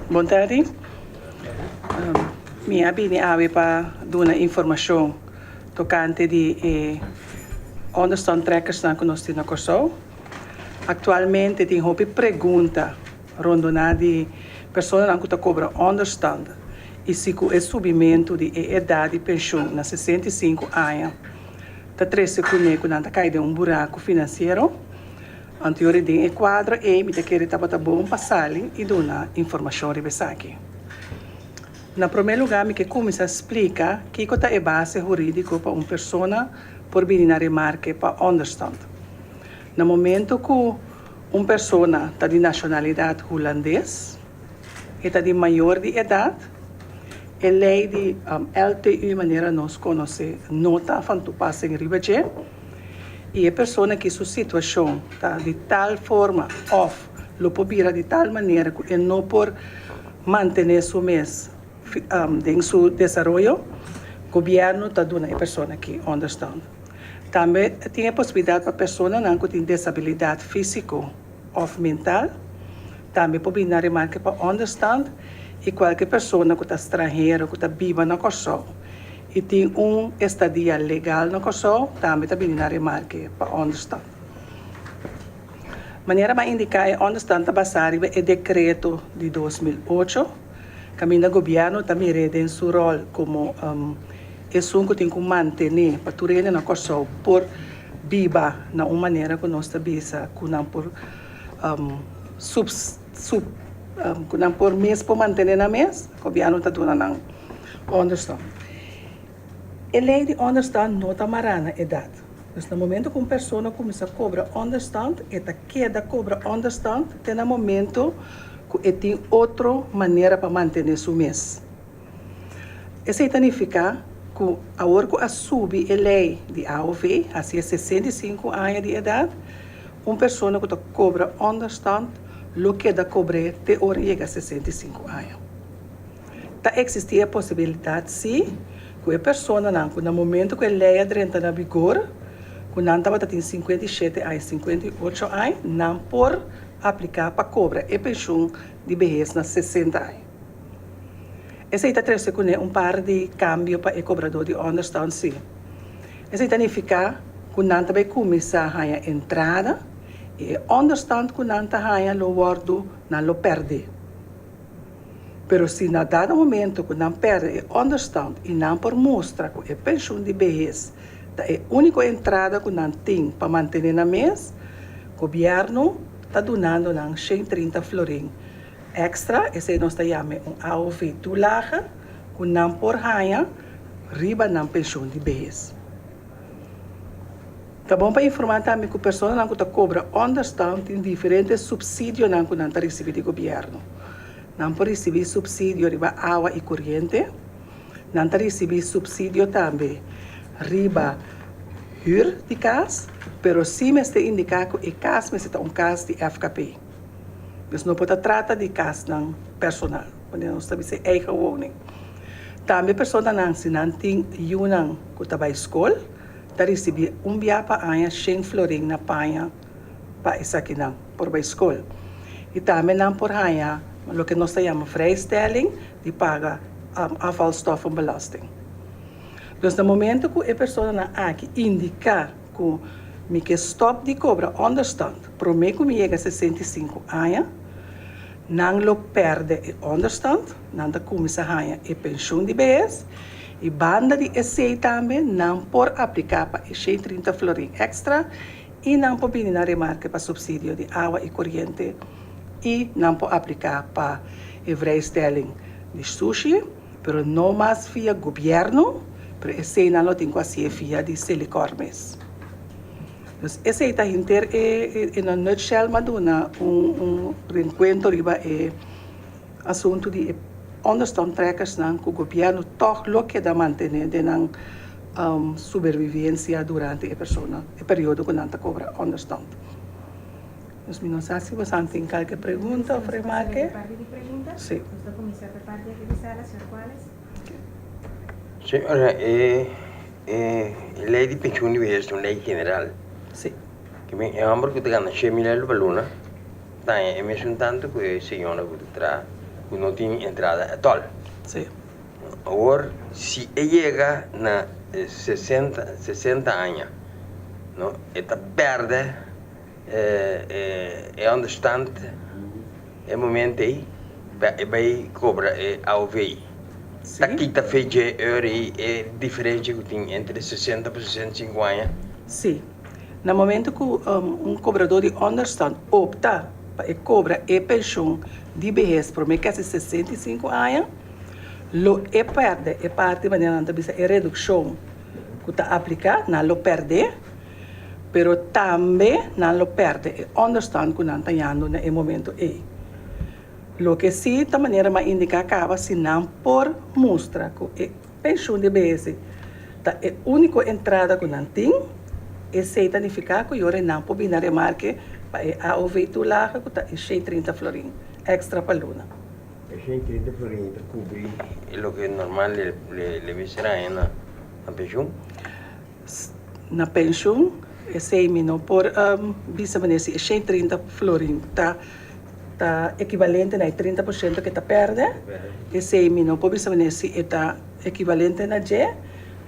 Bon tardi. Mi a bini awe pa duna informashon tokante di e onderstandtrekkersnan ku nos tin na Kòrsou. Aktualmente tin hopi pregunta rondoná di personanan ku ta kobra onderstand i si ku e subimentu di e edat di penshun na 65 aña ta trese kuné ku nan ta kai den un buraku finansiero. Anto den e kuadro ei mi ta kere tabata bon pa sali i duna informashon riba esaki. Na promé lugá mi ke kuminsá splika kiko ta e base hurídiko pa un persona por bini na remarke pa ònderstand. Na momento ku un persona ta di nashonalidat hulandes, e ta di mayor di edat, e lei di LTU manera nos konosé no ta van toepassing riba dje i e persona ki su situashon ta di tal forma òf lo por bira di tal manera ku e no por mantené su mes den su desaroyo, gobièrnu ta duna e persona aki ònderstand. Tambe tin e posibilidat pa personanan ku tin desabilidat físiko òf mental tambe por bini na remarke pa ònderstand i kualke persona ku ta stranhero ku ta biba na Kòrsou i tin un estadia legal na Kòrsou tambe ta bini na remarke pa ònderstand. Manera m'a indiká, e ònderstand ta basá riba e dekreto di 2008 kaminda gobièrnu ta mir'é den su ròl komo esun ku tin ku mantené pa tur hende na Kòrsou por biba na un manera ku nos ta bisa ku nan por ku nan por mes por mantené nan mes, gobièrnu ta duna nan ònderstand. E lei di ònderstand no ta mará na edat. Dus na momento ku un persona kuminsá kobra ònderstand, e ta keda kobra ònderstand te na momento ku e tin otro manera pa mantené su mes. Esei ta nifiká ku awor ku a subi e lei di AOV hasi e 65 aña di edat, un persona ku ta kobra ònderstand lo keda kobr'é te ora e yega 65 aña. Ta eksistí e posibilidat sí ku e personanan ku na momento ku e lei a drenta na vigor, ku nan tabata tin 57 aña, 58 aña, nan por apliká pa kobra e penshun di behes na 60 aña. Esei ta trese kuné un par di kambio pa e kobradó di ònderstand sí. Esei ta nifiká ku nan ta bai kuminsá haña entrada i e ònderstand ku nan ta haña lo wòrdu nan lo pèrdè. Pero si na dado momento ku nan pèrdè e ònderstand i nan por mustra ku e penshun di behes ta e úniko entrada ku nan tin pa mantené nan mes, gobièrnu ta dunando nan 130 florin èkstra, esei nos ta yam'e un AOV toelage, ku nan por haña riba nan penshun di behes. Ta bon pa informá tambe ku personanan ku ta kobra ònderstand tin diferente supsidionan ku nan ta risibí di gobièrnu. Nan por risibí supsidio riba awa i koriente, nan ta risibí supsidio tambe riba hür di kas, pero sí mester indiká ku e kas mester ta un kas di FKP. Dus no por ta trata di kasnan personal, manera nos ta bisa eigen woning. Tambe personanan si nan tin yunan ku ta bai skol ta risibí un bia pa aña 100 florin na paña pa esakinan por bai skol. I tambe nan por haña loke nos ta yama vrijstelling di paga afvalstoffenbelasting. Dus na momento ku e personanan aki indiká ku mi ke stòp di kobra ònderstand promé ku mi yega 65 aña, nan lo pèrdè e ònderstand, nan ta kuminsá haña e penshun di behes i banda di esei tambe nan por apliká pa e 130 florin èkstra i nan por bini na remarke pa supsidio di awa i koriente i nan por apliká pa e vrijstelling di sushi, pero no mas via gobièrnu, pero esei nan lo tin ku hasié via di Selikor mes. Dus esei ta henter e in a nutshell m'a duna un reenkuentro riba e asuntu di e onderstandtrekkersnan ku gobièrnu tòg lo keda mantené den nan supervivensia durante e persona e periodo ku nan ta kobra onderstand. Dus mi no sa si bosan tin kalke pregunta òf remarke. Sí. Señora, e e lei di pensioen di behes ta un lei general. Sí. Ke men e hòmber ku ta gana 100.000 euro pa luna ta haña e mesun tantu ku e señora ku ta traha. ku no tin entrada at all. Sí. Awor si e yega na 60, 60 aña, no, e ta pèrdè e onderstand e momento ei pa e bai kobra e AOV. Ta kita fe dje ora ei e diferensia ku tin entre 60 pa 65 aña? Sí. Na momento ku un kobradó di onderstand opta pa e kobra e penshon di behes promé ku hasi 65 aña, lo e pèrdè e parti manera nan ta bisa e redukshon ku ta apliká, nan lo pèrdè. Pero tambe nan lo perde e onderstand ku nan ta yando na e momento ei. Loke si ta manera m'a indiká kaba si nan por mustra ku e penshun di bese ta e úniko entrada ku nan tin, esei ta nifiká ku yora nan por bini na remarke pa e AOV toelage ku ta e 130 florin èkstra pa luna. E 130 florin ta kubri loke normal le mester haña na penshun? Na penshun, esei mi no por bisa manera si e 130 florin ta ta ekivalente na e 30% ke ta pèrdè, esei mi no por bisa manera si e ta ekivalente na dje,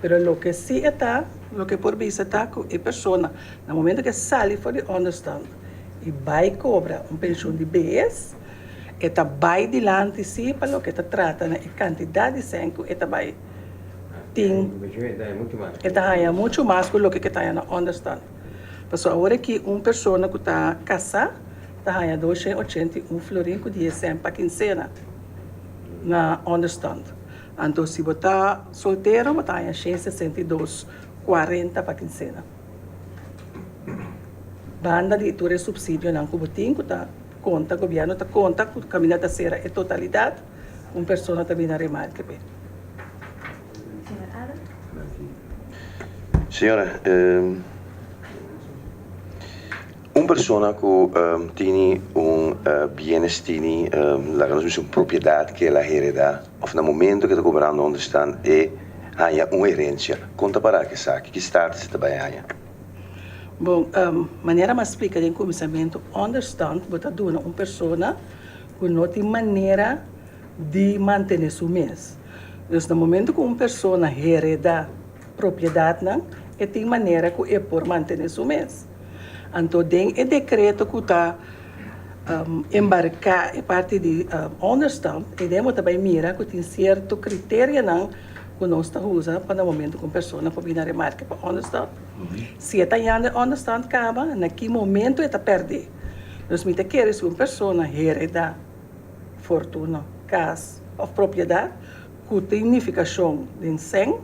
pero loke si e ta, loke por bisa ta ku e persona na momento ke sali for di ònderstand i bai kobra un penshun di bes, e ta bai dilanti si pa loke ta trata na e kantidat di sèn ku e ta bai tin e ta haña muchu mas ku loke ke ta haña na ònderstant. Pasobra awor aki un persona ku ta kasá ta haña 281 florin ku dies sènt pa kinsena na ònderstant. Anto si bo ta soltero bo ta haña 162 40 pa kinsena. Banda di tur e supsidionan ku bo tin ku ta konta, gobièrnu ta konta ku kaminda ta sera e totalidat. Un persona ta bini a remarke p'e. Señor Adam. Señora, un persona ku tini un bienes tini, laga nos bisa un propiedat ke el a heredá òf na momento ke ta kobrando onderstand e haña un herensia, kon ta pará ku esaki? Ki status e ta bai haña? Bon, manera mi a splika den kuminsamentu, onderstand bo ta duna un persona ku no tin manera di mantené su mes. Dus na momento ku un persona heredá propiedatnan, e tin manera ku e por mantené su mes. Anto den e dekreto ku ta embarká e parti di onderstand, e den bo ta bai mira ku tin sierto kriterianan ku nos ta usa pa na momento ku un persona por bini a remarke pa onderstand. Si e ta yanda e onderstand kaba, na ki momento e ta pèrdé. Dus mi ta kere si un persona hereda fortuna, kas òf propiedat ku tin nifikashon den sèn,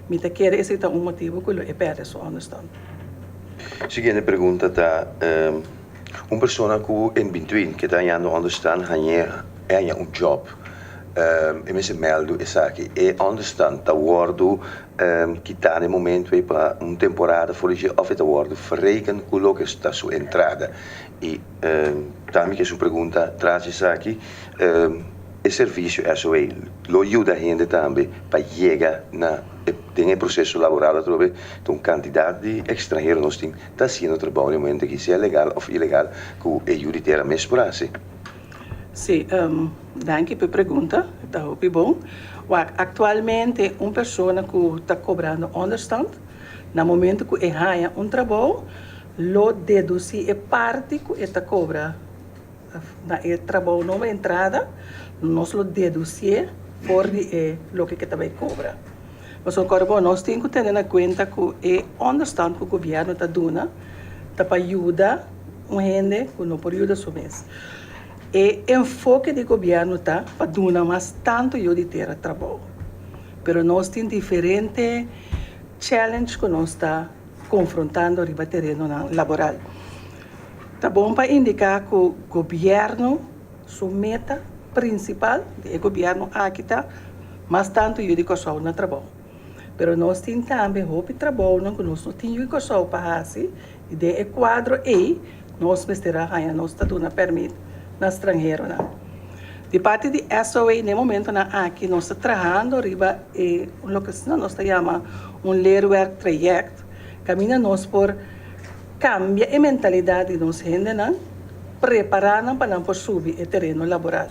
mi ta kere esei ta un motibu ku lo e pèrdè su ònderstant. Siguiente pregunta ta, Un persona ku in between ke ta hañando ònderstant hañ'é e haña un djòp, e mester mèldu esaki. E ònderstant ta wòrdu kitá na e momento ei pa un temporada for di dje òf e ta wòrdu verreken ku loke ta su entrada. I tambe ke su pregunta tras di esaki, e servisio SOA lo yuda hende tambe pa yega na den e proseso laboral atrobe? Ta un kantidat di ekstranhero nos tin ta hasiendo trabou na e momento aki, sea legal òf ilegal, ku e yu di tera mes por hasi. Sí, danki p'e pregunta, e ta hopi bon. Wak, aktualmente un persona ku ta kobrando ònderstand, na momento ku e haña un trabou, lo dedusí e parti ku e ta kobra na e trabou nobo, entrada, nos lo dedusié for di e loke ku e ta bai kobra. Pasobra kòrda bo, nos tin ku tene na kuenta ku e ònderstand ku gobièrnu ta duna ta pa yuda un hende ku no por yuda su mes. E enfoke di gobièrnu ta pa duna mas tantu yu di tera trabou. Pero nos tin diferente challenge ku nos ta konfrontando riba terenonan laboral. Ta bon pa indiká ku gobièrnu su meta prinsipal di e gobièrnu aki ta mas tantu yu di Kòrsou na trabou. Pero nos tin tambe hopi trabounan ku nos no tin yu di Kòrsou pa hasi i den e kuadro ei nos mester a haña nos ta duna pèrmit na stranheronan. Di parti di SOA na e momentonan aki nos ta trahando riba e loke nos ta yama un leerwerktraject kaminda nos por kambia e mentalidat di nos hendenan, prepará nan pa nan por subi e tereno laboral.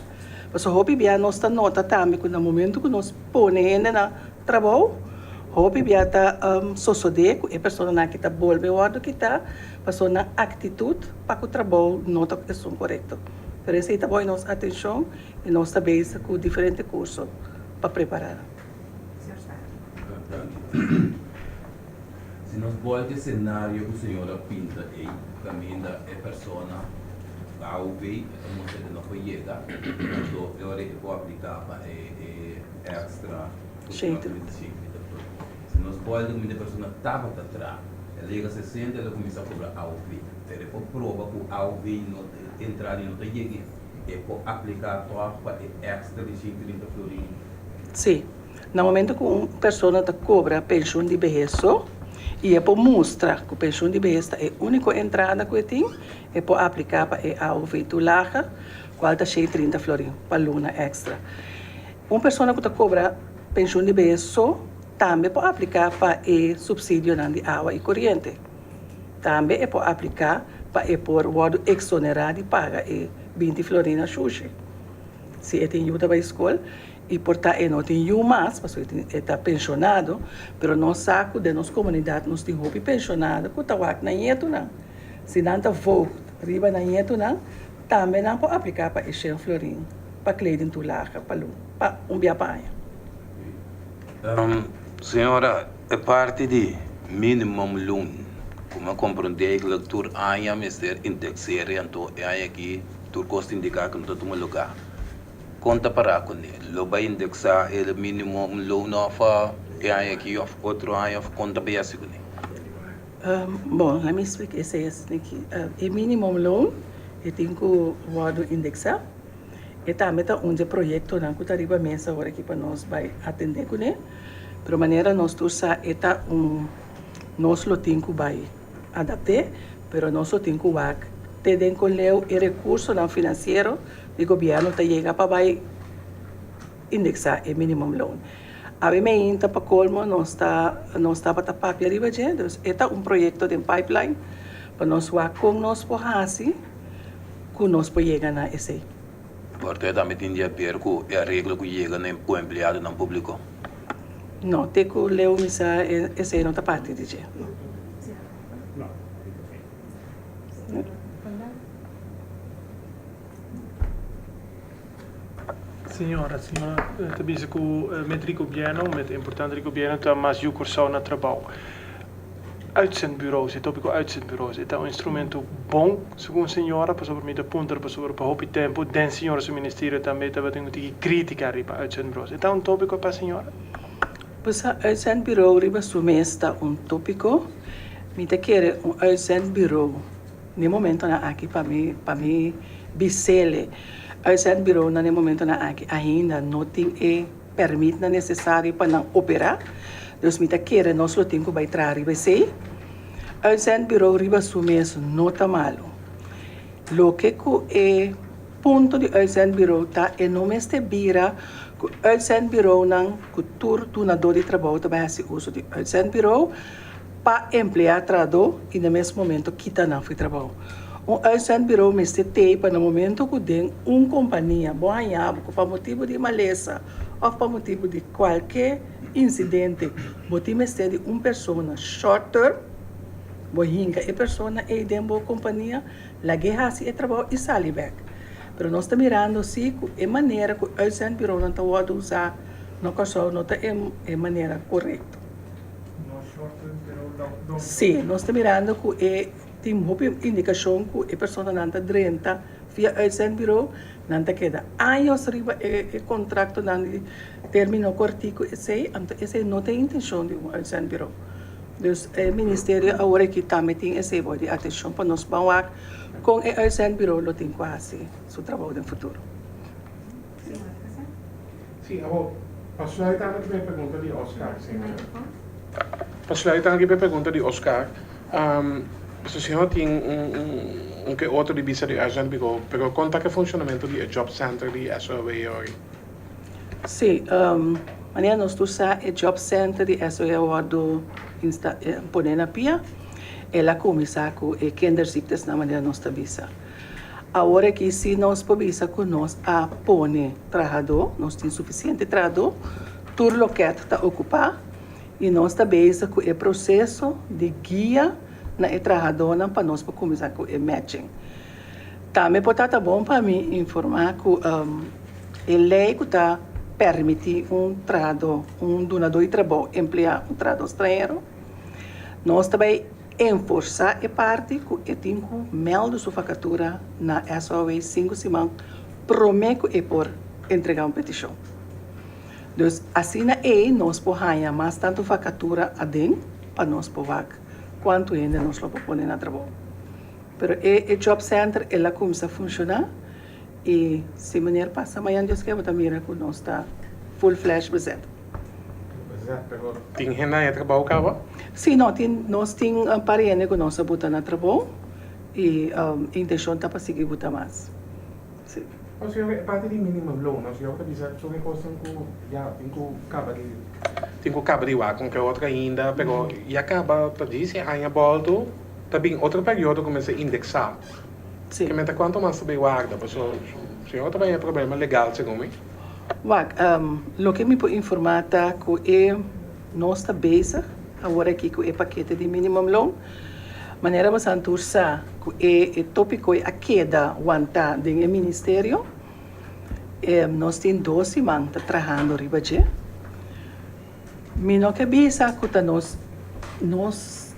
Pasobra hopi bia nos ta nota tambe ku na momento ku nos pone hende na trabou, hopi bia ta sosodé ku e personanan aki ta bolbe wòrdu kitá pasobra nan aktitut pa ku trabou no ta esun korekto. Pero esei ta boi nos atenshon i nos ta bezig ku diferente kurso pa prepará nan. Señor Staten. Danki. Si nos bolbe senario ku señor a pinta ei, kaminda e persona AOV e ta mustra e no por yega, anto e ora ei e por apliká pa e e èkstra ku señor a pinta si. Si nos bolbe kaminda e persona tabata traha, el a yega 60 el a kuminsá kobra AOV, pero e por proba ku AOV no e entrada no ta yeg'é, e por apliká tòg pa e èkstra di 130 florin. Sí. Na momento ku un persona ta kobra penshun di behes so i e por mustra ku penshun di behes ta e úniko entrada ku e tin, e por apliká pa e AOV toelage, kual ta shei 30 florin pa luna èkstra. Un persona ku ta kobra penshun di behes so tambe por apliká pa e supsidionan di awa i koriente. Tambe e por apliká pa e por wòrdu eksonerá di paga e 20 florin na shushi. Si e tin yu ta bai skol i por ta e no tin yu mas pasobra e tin e ta penshonado, pero nos sa ku den nos komunidat nos tin hopi penshonado ku ta wak nan ñetunan. Si nan ta voogd riba nan ñetunan, tambe nan por apliká pa e shen florin pa kledingtoelage pa lu pa un bia pa aña. Señora, e parti di minimum loon ku mi a komprondé eigenlijk tur aña mester indexere anto e aña aki Tur kos ta indiká ku no ta tuma lugá. Kon ta pará kuné? Lo bai indeksá e minimum loon òf e aña akí òf otro aña òf kon ta bai hasi kuné? Bon, laat mi splika esei aki. E minimum loon e tin ku wòrdu indeksá. E tambe ta un di e proyektonan ku ta riba mesa awor aki pa nos bai atendé kuné. Pero manera nos tur sa e ta un nos lo tin ku bai adapt'é, pero nos lo tin ku wak te den kon leu e rekursonan finansiero di gobièrnu ta yega pa bai indeksá e minimumloon. Awe meinta pa kolmo nos ta nos tabata papia riba dje, dus e ta un proyekto den pipeline pa nos wak kon nos por hasi ku nos por yega na esei. Por e tambe tin di haber ku e areglo ku yega na ku empleadonan públiko? No, te ku leu mi sa esei no ta parti di dje. Señora, señora ta bisa ku met di gobièrnu, met importante di gobièrnu ta mas yu Kòrsou na trabou. Uitzendbureaus, e tópiko uitzendbureaus, e ta un instrumento bon segun señora? Pasobra mi ta puntra pasobra pa hopi tempu den señora su ministerio tambe tabatin un tiki krítika riba uitzendbureaus. E ta un tópiko pa señora? Pues uitzendbureau riba su mes ta un tópiko. Mi ta kere un uitzendbureau n'e momentonan aki pa mi pa mi bisele. Uitzendbureaunan n'e momentonan aki ainda no tin e pèrmitnan nesesario pa nan operá. Dus mi ta kere nos lo tin ku bai traha riba esei. Uitzendbureau riba su mes no ta malu. Loke ku e punto di uitzendbureau ta e no mester bira ku uitzendbureaunan ku tur dunadó di trabou ta bai hasi uso di uitzendbureau pa empleá trahadó i na mes momento kita nan for trabou. Un uitzendbureau mester tei pa na momento ku den un kompania bo haña bo ku pa motibu di malesa òf pa motibu di kualke insidente bo tin mester di un persona short term, bo hinka e persona ei den bo kompania, lag'é hasi e trabou i sali bèk. Pero nos ta mirando si ku e manera ku uitzendbureaunan ta wòrdu usá na Kòrsou no ta e manera korekto. Sí, nos ta mirando ku e tin hopi indikashon ku e personanan ta drenta via uitzendbureau, nan ta keda años riba e kontraktonan di término kòrtiku esei, anto esei no ta e intenshon di un uitzendbureau. Dus e ministerio awor aki tambe tin esei bou di atenshon pa nos ban wak kon e uitzendbureau lo tin ku hasi su trabou den futuro. Sí, awor, pa sluit aan aki pa e pregunta di Oscar, señora. Pa sluit aan aki pa e pregunta di Oscar, pasobra señor tin un un ke otro di bisa di uitzendbureau, pero kon ta ku e funshonamentu di e job center di SOAW awor? Sí, manera nos tur sa e job center di SOAW a wòrdu pone na pia, el a kuminsá ku e kinderziektes na manera nos ta bisa. Awor aki si nos por bisa ku nos a pone trahadó, nos tin sufisiente trahadó, tur lokèt ta okupá i nos ta bezig ku e proseso di guia na e trahadónan pa nos por kuminsá ku e matching. Tambe por ta ta bon pa mi informá ku e lei ku ta permití un trahadó, un dunadó di trabou empleá un trahadó stranhero, nos ta bai enforsá e parti ku e tin ku mèldu su vakatura na SOAW sinku siman promé ku e por entregá un petishon. Dus asina ei nos por haña mas tantu vakatura aden pa nos por wak kuantu hende nos lo por pone na trabou. Pero e e job center el a kumsa funshoná i si meneer pasa mañan Dios ke bo ta mira ku nos ta full flash bezet. Bezet, pero tin hende na e trabou kaba? Si, no, tin, nos tin un par hende ku nos a buta na trabou i intenshon ta pa sigui buta mas. Si. O señor, e parti di minimum loon, no señor ta bisa tur e kosnan ku ya tin ku kaba di tin ku kaba di wak un ke otro ainda, pero ya kaba ta djis e aña bolto ta bin otro periodo ku mester indeksá. Si. Ke mester kuantu mas ta bay warda? Paso señor ta bay e problema legal segun mi. Wak, loke mi por informá ta ku e nos ta bezig awor aki ku e pakete di minimum loon. Manera bosan tur sa ku e e topiko ei a keda wantá den e ministerio. E nos tin dos siman ta trahando riba dje. Mi no ke bisa ku ta nos nos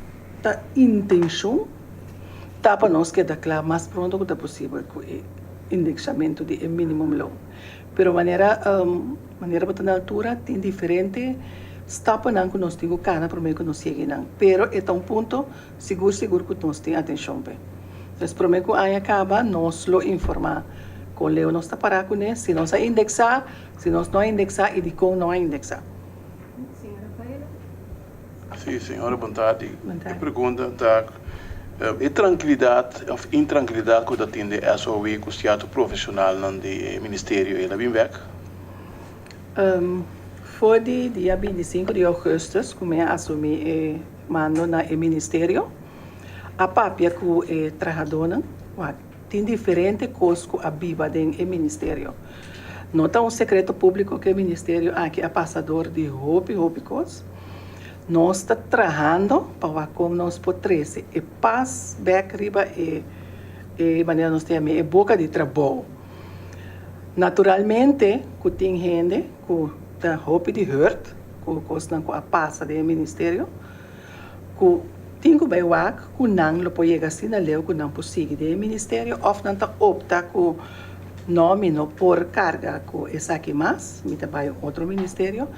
ta intenshon ta pa nos keda kla mas pronto ku ta posibel ku e indexamentu di e minimum loon. Pero manera manera bo ta na altura tin diferente stapnan ku nos tin ku kana promé ku nos yega einan. Pero e ta un punto sigur sigur ku nos tin atenshon p'e. Entonces promé ku aña kaba nos lo informá kon leu nos ta pará kuné, si nos a indeksá, si nos no a indeksá i dikon no a indeksá. Señor Rafaela. Sí, señora, bon tardi. E pregunta ta, e trankilidat òf intrankilidat ku ta tin den SOW ku sierto profeshonalnan di e ministerio el a bin bèk? For di dia bintisinku di ougùstùs ku mi a asumí e mando na e ministerio, a papia ku e trahadónan. Wak, tin diferente kos ku a biba den e ministerio. No ta un sekreto públiko ku e ministerio aki a pasa dor di hopi hopi kos. Nos ta trahando pa wak kon nos por trese e pas bek riba e e manera nos ta yama e boka di trabou. Naturalmente ku tin hende ku ta hopi di hurt ku kosnan ku a pasa den e ministerio ku tin ku bai wak ku nan lo por yega asina leu ku nan por sigui den e ministerio òf nan ta opta ku no mi no por karga ku esaki mas mi ta bai un otro ministerio.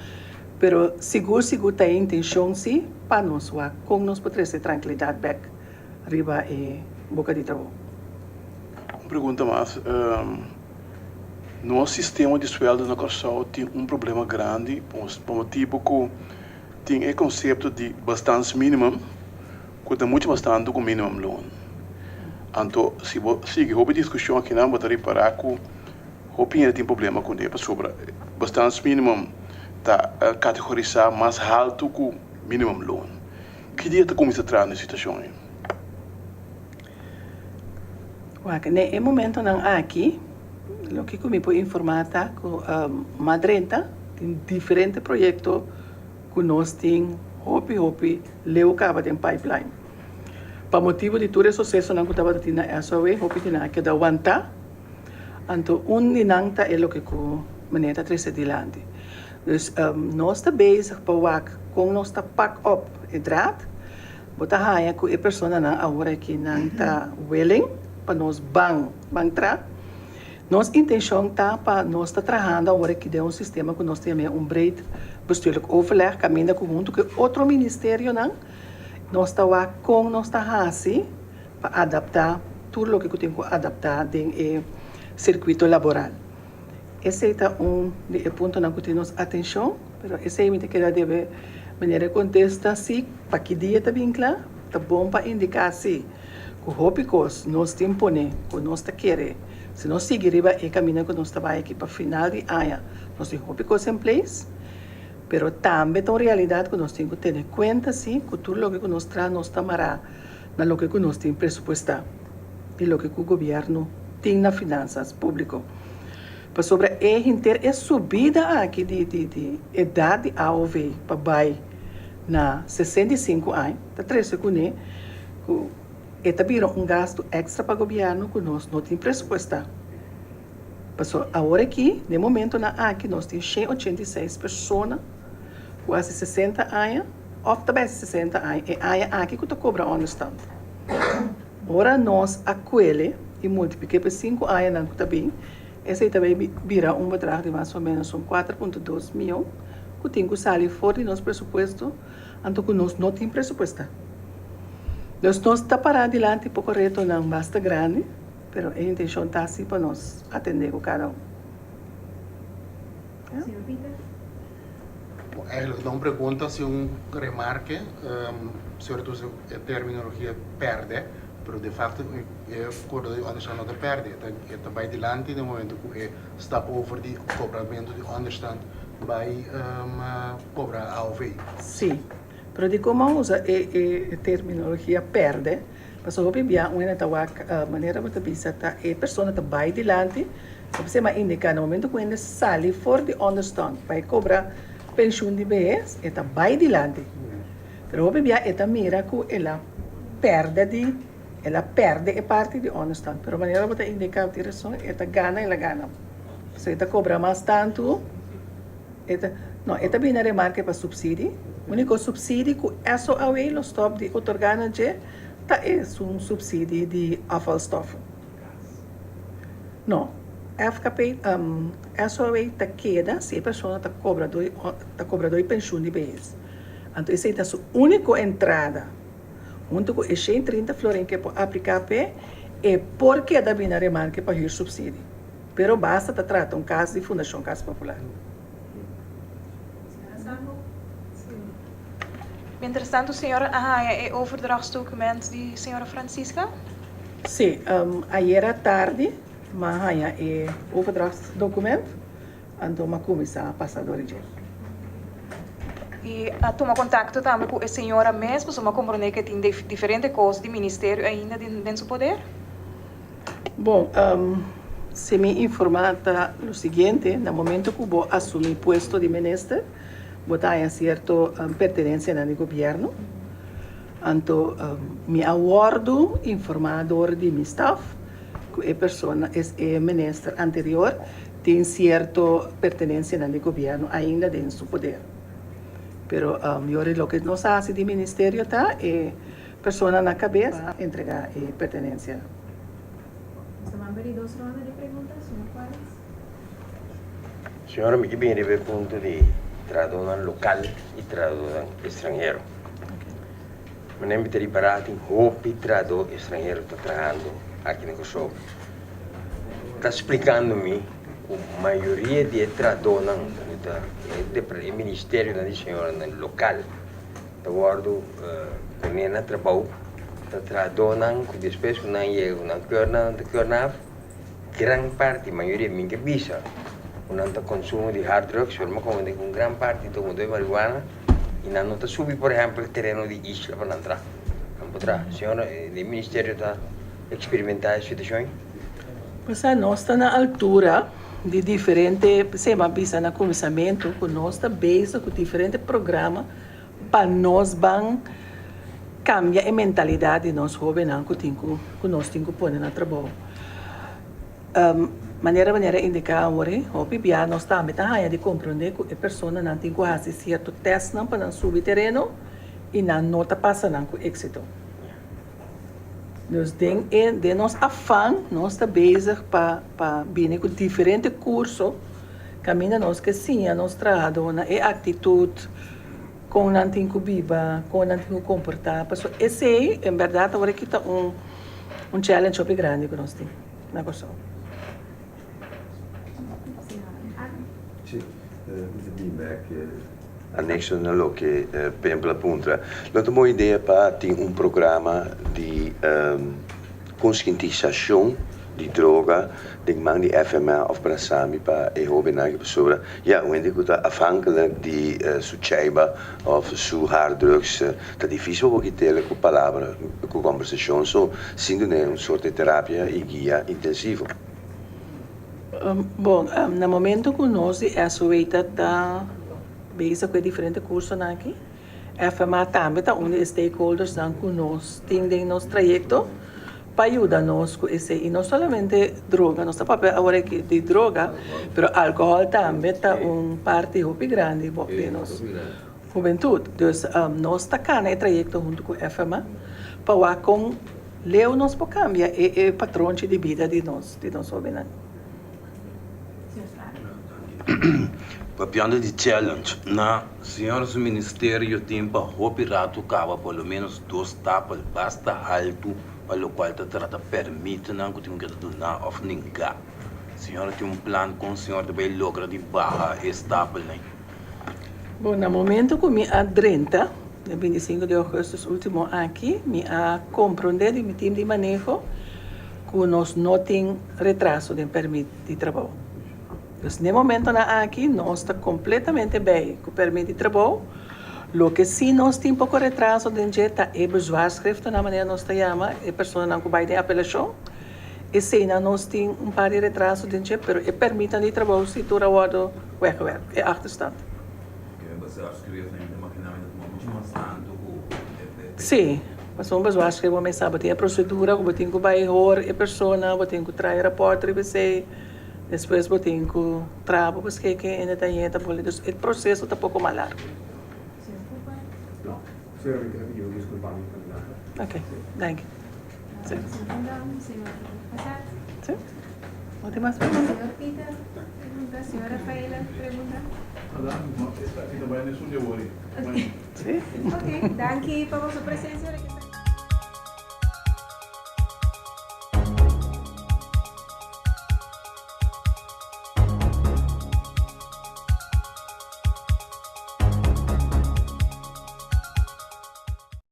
Pero sigur sigur ta e intencion si pa nos wak con nos por trece trankilidad bek riba e boca di trabou. Un pregunta mas, Nos sistema di sueldo na Kòrsou tin un problema grandi pa motibu ku tin e konsepto di bestaansminimum ku ta muchu mas tantu ku minimumloon. Anto si bo sigui hopi diskushon akinan bo ta ripará ku Hopi hende tin problema kuné pasobra bestaansminimum ta kategorisá mas haltu ku minimumloon. Ki dia ta kuminsá traha na e situashon ei? Wak, na e momentonan aki, loke ku mi por informá ta ku Madrenta tin diferente proyekto ku nos tin hopi hopi leu kaba den pipeline. Pa motibu di tur e susesonan ku tabata tin na SOW, hopi di nan a keda wantá. Anto un di nan ta e loke ku meneer ta trese dilanti. Dus nos ta bezig pa wak kon nos ta pak op e draad. Bo ta haña ku e personanan awor aki nan ta willing pa nos ban ban tra. Nos intenshon ta pa nos ta trahando awor aki den un sistema ku nos ta yama un breed bestuurlijk overleg kaminda ku huntu ku e otro ministerionan nos ta wak kon nos ta hasi pa adaptá tur loke ku tin ku adaptá den e sirkuito laboral. Esei ta un di e puntonan ku tin nos atenshon, pero esei mi ta keda debe manera e kontesta si pa ki dia ta bin kla, ta bon pa indiká si ku hopi kos nos tin pone ku nos ta kere si nos sigui riba e kaminda ku nos ta bai aki pa final di aña nos tin hopi kos en place, pero tambe ta un realidat ku nos tin ku tene kuenta si ku tur loke ku nos traha nos ta mará. na loke ku nos tin presupuestá i loke ku gobièrnu tin na finansas públiko. Pasobra e henter e subida aki di di di edat di aov pa bai na 65 aña ta trese kuné ku e ta bira un gastu èkstra pa gobièrnu ku nos no tin presupuestá. Pasobra awor aki, den momentonan aki nos tin 186 persona ku hasi 60 aña òf ta bai hasi 60 aña e aña aki ku ta kobra ònderstand. Ora nos a kuele i multipliké pa e sinku añanan ku ta bin, esei ta bai bira un bedrag di mas o ménos un 4.2 mion ku tin ku sali for di nos presupuesto, anto ku nos no tin presupuestá. Dus nos ta pará dilanti poko retonan basta grandi, pero e intenshon ta si pa nos atendé ku kada un. Señor Pieter. Bon, eigenlijk no un pregunta, si un remarke. Señor ta usa e terminologia pèrdè, pero de facto e kobradó di ònderstand no ta pèrdè, e ta bai dilanti den momento ku e stap over di kobramentu di ònderstand bai kobra AOV. Sí, pero dikon bo a usa e terminologia pèrdè? Pasobra hopi bia un hende ta wak manera bo ta bisa ta e persona ta bai dilanti, bo mester a indica na momento cu hende sali for di onderstand pa e cobra pensioen di behes e ta bai dilanti, pero hopi bia e ta mira cu el a perde di el a perde e parti di onderstand, pero manera bo ta indica bo tin razon e ta gana el a gana, pasobra e ta cobra mas tanto. E ta, no, e ta bini na remarke pa subsidi. Unico subsidi cu SOAW lo stop di otorga na dje ta esun subsidi di afvalstoffen. No, FKP, SOAW ta keda si e persona ta cobra dor, ta cobra dor pensioen di behes. Anto esey ta su unico entrada. Hunto cu e 130 florin cu e por aplica p'e, e por keda bini na remarke pa huursubsidi. Pero basta ta trata un cas di Fundacion Cas Popular. Señora Sambo. Sí. Mientras tanto señora a haña e overdrachtsdocument di señora Francisca? Sí, ayera tardi m'a haña e overdrachtsdocument, anto m'a cuminsa pasa dor di dje. Y a tuma contacto tambe cu e señora mes, pasobra m'a comprende cu e tin diferente cos di ministerio ainda den su poder? Bon, si mi informá ta lo siguiente, na momento ku bo asumí puesto di minister, bo ta haña sierto pertenensianan di gobièrnu. Anto mi a wòrdu informá dor di mi staf ku e persona, e minister anterior tin sierto pertenensianan di gobièrnu ainda den su poder. Pero yori loke nos a hasi di ministerio ta e Persona na kabes pa entrega e pertenencia. Nos ta ban beri dos ronda di pregunta, señor Cuadras. Señora, mi ke bin riba e punto di trahadónan lokal i trahadónan estranhero. Manera mi ta ripará tin hopi trahadó estranhero ta trahando aki na Kòrsou. Ta splikando mi ku mayoria di e trahadónan ku ta e ministerionan di señoranan lokal Ta wòrdu poné na trabou ta trahadónan ku despues ku nan yega ku nan keurnan nan ta keurnan af, gran parti, mayoria mi ke bisa ku nan ta konsumo di hard drugs pero mi a komprendé ku un gran parti ta hundo e marihuana i nan no ta subi por ehèmpel tereno di isla pa nan traha, nan por traha. Señora, e ministerio ta eksperimentá e situashon ei? Pasá nos ta na altura di diferente, p'esei mi a bisa na kuminsamentu ku nos ta bezig ku diferente programa Pa nos ban kambia e mentalidat di nos hóbennan ku tin ku ku nos tin ku pone na trabou. Manera manera indiká awor ei, hopi bia nos tambe ta haña di komprondé ku e personanan tin ku hasi sierto tèstnan pa nan subi tereno i nan no ta pasa nan ku éksito. Dus den e den nos afan nos ta bezig pa pa bini ku diferente kurso kaminda nos ke siña nos trahadónan e aktitut, kon nan tin ku biba, kon nan tin ku komportá. Pasobra esei en bèrdat awor aki ta un un challenge hopi grandi ku nos tin na Kòrsou. Sí, mi ta bin bek anexo na loke Pempel a puntra. Lo ta un bon idea pa tin un programa di konsientisashon. di droga den man di FMA of Brasami pa e hobennan aki pasobra ya un hende ku ta afhankelijk di su chaiba of su harddrugs ta dificil pa bo kit'el ku palabra ku kombersashon so sin dun'é un sort di terapia i guia intensivo. Bon, na momento ku nos di SOW ta ta bezig ku e diferente kursonan aki, FMA tambe ta un di e stakeholdersnan ku nos tin den nos trayekto pa yuda nos ku esei. I no solamente droga, nos ta papia awor aki di droga, pero alkohòl tambe ta un parti hopi grandi den nos hubentut. Dus nos ta kana e trayekto huntu ku FMA pa wak kon leu nos por kambia e patronchi di bida di nos di nos hobennan. Papiando di challenge, na señor su ministerio tin pa hopi rato caba por lo menos dos stapel basta haltu pa locual ta trata permitonan cu tin cu keda duna of ninga. Señor tin un plan con señor ta bay logra di baha e stapelnan? Bon, na momento cu mi a drenta, den 25 di augustus ultimo aki, mi a comprende di mi team di maneho cu nos no tin retraso den permit di trabou. Dus n'e momentonan aki nos ta completamente bij cu permit di trabou. Loke si nos tin poco retraso den dje ta e bezwaarschriftennan, manera nos ta yama e personanan cu bay den apelacion. Eseinan nos tin un par di retraso den dje, pero e permitnan di trabou si tur a wordo weggewerkt, e achterstand. E bezwaarschriftnan mi ta imagina mi ta tuma mucho mas tanto cu e. Si, pasobra un bezwaarschrift bo mester sa bo tin e procedura cu bo tin cu bay hoor e persona, bo tin cu traha e rapport riba esey. Despues bo tin ku traha bo beskeken en e tañe ta boli. Dus e proseso ta poko mas largu. Señor Cooper? No, señora mi keda pidi un disculpa mi pa mi lata. Ok, danki. Sí. Señor Van Dam, señor Hazard? Sí. No tin mas pregunta? Señor Peter, pregunta. Señor Rafaela, pregunta. Madam, no, esaki ta bai nesun di awor. Ok. Sí. Ok, danki pa boso presencia.